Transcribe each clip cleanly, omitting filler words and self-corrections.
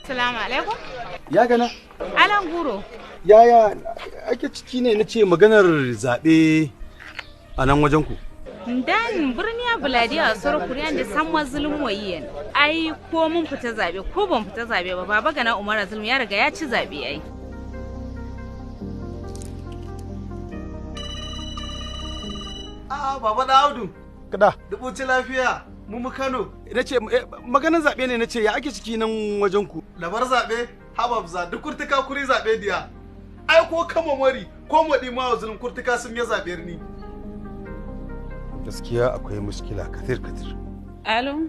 Salamu alaikum. Ya gana? Alan Guro. Yaya ake ciki ne na ce maganar zaɓe a nan wajen ku? Dan birniya buladiya a soro kuriyan da san zulum wayiyan. Ai ko mun fita zaɓe ko ban fita zaɓe ba, Baba Gana Umar Zulum ya riga ya ci zaɓe ai. A'a, Baba da Audu. Kada. Dubu ci lafiya. Mu Kano. Na ce maganar zaɓe ne na ce ya ake ciki nan wajen ku? Labar zaɓe, hababza duk kurtuka kuri zaɓe diya. Ai ko kama mari ko maɗi ma zulum kurtuka sun ya zaɓe ni. Gaskiya akwai muskila kathir kathir. Alo.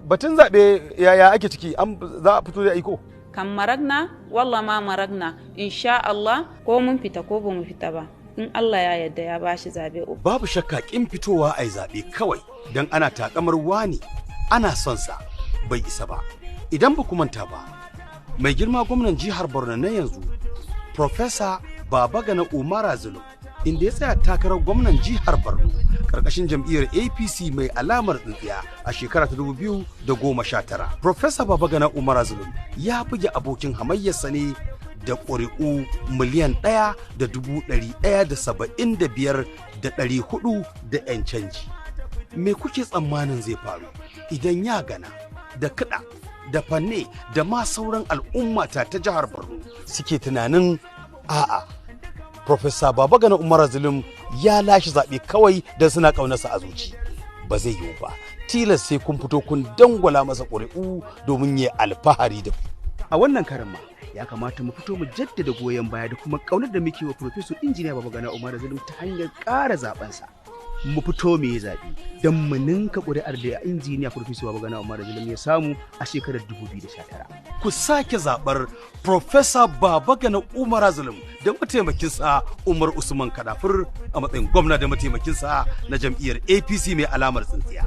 Batun zaɓe yaya ake ciki, an za a fito da aiko? Kan maragna, walla ma maragna, insha Allah ko mun fita ko ba mu fita ba. In Allah ya yarda ya bashi zabe. Babu shakka kin fitowa ai zabe kawai dan ana takamar wani ana son sa bai isa ba. Idan ba ku manta ba, mai girma gwamnan jihar Borno na yanzu Professor Babagana Umara Zulum, inda ya tsaya takarar gwamnan jihar Borno karkashin jam'iyyar APC mai alamar tsintsiya a shekara ta 2019. Professor Babagana Umara Zulum ya buge abokin hamayyarsa ne da ƙuri'u 1,175,400 da 'yan canji. Me kuke tsammanin zai faru idan ya gana da kiɗa da fanne da ma sauran al'ummata ta jihar Borno suke tunanin a'a, Profesa Babagana Umar Zulum ya lashe zaɓe kawai don suna ƙaunarsa a zuci. Ba zai yiwu ba, tilas sai kun fito kun dangwala masa ƙuri'u domin ya alfahari da ku. A wannan karan ma ya kamata mu fito mu jaddada goyon baya da kuma ƙaunar da muke wa Profesor Injiniya Babagana Umar Zulum ta hanyar ƙara zaɓensa. Mu fito mu yi zaɓe don mu ninka ƙuri'ar da Injiniya Profesor Babagana Umar Zulum ya samu a shekarar 2019. Ku sake zaɓar Profesa Babagana Umar Zulum da mataimakinsa Umar Usman Kadafur a matsayin gwamna da mataimakinsa na jam'iyyar APC mai alamar tsintsiya.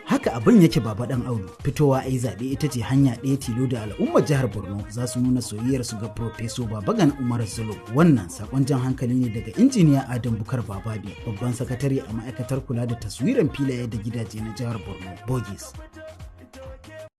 Haka abin yake, Baba Dan Audu. Fitowa a yi zaɓe ita ce hanya ɗaya tilo da al'ummar jihar Borno za su nuna soyayyarsu ga Profeso Babagan Umar Zulum. Wannan sakon jan hankali ne daga Injiniya Adam Bukar Bababi, babban sakatare a ma'aikatar kula da taswiran filaye da gidaje na jihar Borno, Bogis.